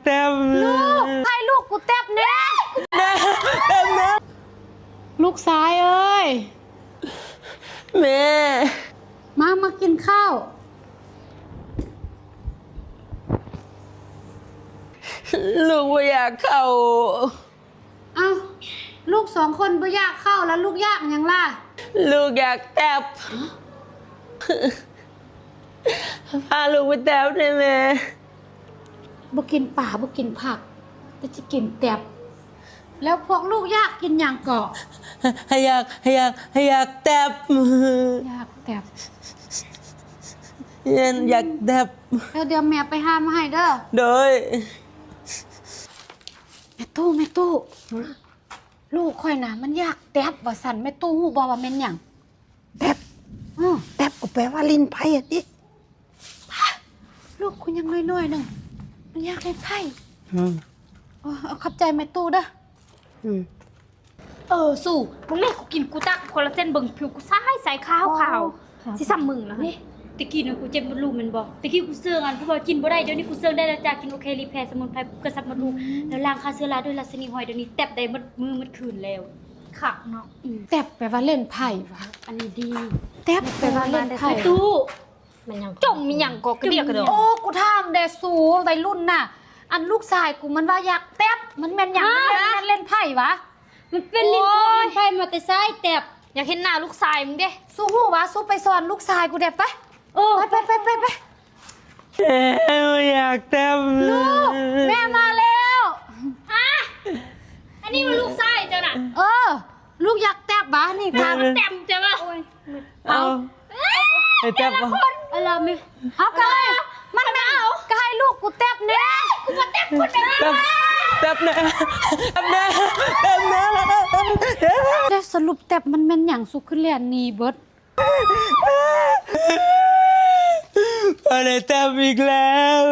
ແຕັບ ລູກ ໃຫ້ລູກກູແຕັບແດ່ ແຕັບນະ ລູກຊາຍເອີຍ ແມ່ ມາ ມາກິນເຂົ້າ ລູກບໍ່ຢາກເຂົ້າ. ເອົ້າ ລູກສອງຄົນບໍ່ຢາກເຂົ້າ ແລ້ວລູກຢາກຫຍັງລະ? ລູກຢາກແຕັບ ພາລູກໄປແຕັບແດ່ແມ່. ບໍ່ກິນປາ ບໍ່ກິນຜັກ ແຕ່ຊິກິນແຕັບ. ແລ້ວພວກລູກຢາກກິນຫຍັງເກາະ? ໃຫ້ຢາກ ໃຫ້ຢາກ ໃຫ້ຢາກແຕັບ ຢາກແຕັບ ຢາກແຕັບ. ແລ້ວດຽວແມ່ໄປຫາມາໃຫ້ເດີ. ໂດຍ. ແມ່ຕູ້ ແມ່ຕູ້ ລູກຂ້ອຍນະ ມັນຢາກແຕັບວ່າຊັ້ນ. ແມ່ຕູ້ຮູ້ບໍ່ວ່າແມ່ນຫຍັງ? ແຕັບ ເອີ ແຕັບກໍແປວ່າຫຼິ້ນໄພ້ຫັ້ນຕິ. ລູກກູຍັງນ້ອຍໆໜຶ່ງ ມັນຢາກຫຼິ້ນໄພ້. ອືມ ໂອ້ ຂອບໃຈແມ່ຕູ້ເດີ. ອືມ. ເອີ ສູ ມຶງແມ່ ກູກິນ ກູຕັກຄອລລາເຈນ ເບິ່ງຜິວກູໃສໆ ຂາວໆ ຊິສ່ຳມຶງລະ. ນີ້ ແຕ່ກີ້ນະ ກູເຈັບມົດລູກແມ່ນບໍ່? ແຕ່ກີ້ກູເຊື່ອງ ອັນ ກູວ່າກິນບໍ່ໄດ້ ດຽວນີ້ກູເຊື່ອງໄດ້ແລ້ວຈ້າ ກິນໂອເຄ ຣີແພສະໝຸນໄພ ກະສັບມົດລູກ ແລ້ວລ້າງຂ້າເຊື້ອລາດ້ວຍລາຊິນີຫອຍ ດຽວນີ້ແຕັບໄດ້ໝົດມື້ໝົດຄືນແລ້ວ. ຄັກເນາະ. ແຕັບແປວ່າຫຼິ້ນໄພ້ຫວາ? ອັນນີ້ດີ. ແຕັບແປວ່າຫຼິ້ນໄພ້. ຕູ້ ແມ່ນຫຍັງ? ຈົ່ມມີຫຍັງກໍກະດຽກກະດອງ. ໂອ້ ກູຖາມແດ່ສູ ໄວລຸ້ນນະ ອັນລູກຊາຍກູມັນວ່າຢາກແຕັບ ມັນແມ່ນຫຍັງ? ແມ່ນຫຼິ້ນໄພ້ຫວາ? ມັນເປັນຫຼິ້ນໄພ້ ມາແຕ່ໃສແຕັບ? ຢາກເຫັນໜ້າລູກຊາຍມຶງເດ້. ສູຮູ້ຫວາ? ສູໄປສອນລູກຊາຍກູແດ່ ໄປ. ເອີ ໄປໆໆໆ. ແມ່ບໍ່ຢາກແຕັບ ລູກ ແມ່ມາແລ້ວ. ຮະ? ອັນນີ້ມັນລູກຊາຍເຈົ້ານະ? ເອີ ລູກຢາກແຕັບຫວາ? ນີ້ ຖາມແຕັບເຈົ້າຫວາ? ໂອ້ຍ ເອົາ ໃຫ້ແຕັບບໍ່? ເອົາລະແມ່ ເອົາ ກະໃຫ້ ມັນແມ່ນ ກະໃຫ້ລູກກູແຕັບແດ່. ກູບໍ່ແຕັບ ກູແຕັບ ແຕັບແດ່ ແຕັບແດ່ ແຕັບແດ່. ແຕ່ສະຫຼຸບແຕັບມັນແມ່ນຫຍັງ? ສຸກຂຶ້ນແລ່ນໜີເບິດ. ບໍ່ໄດ້ແຕັບອີກແລ້ວ.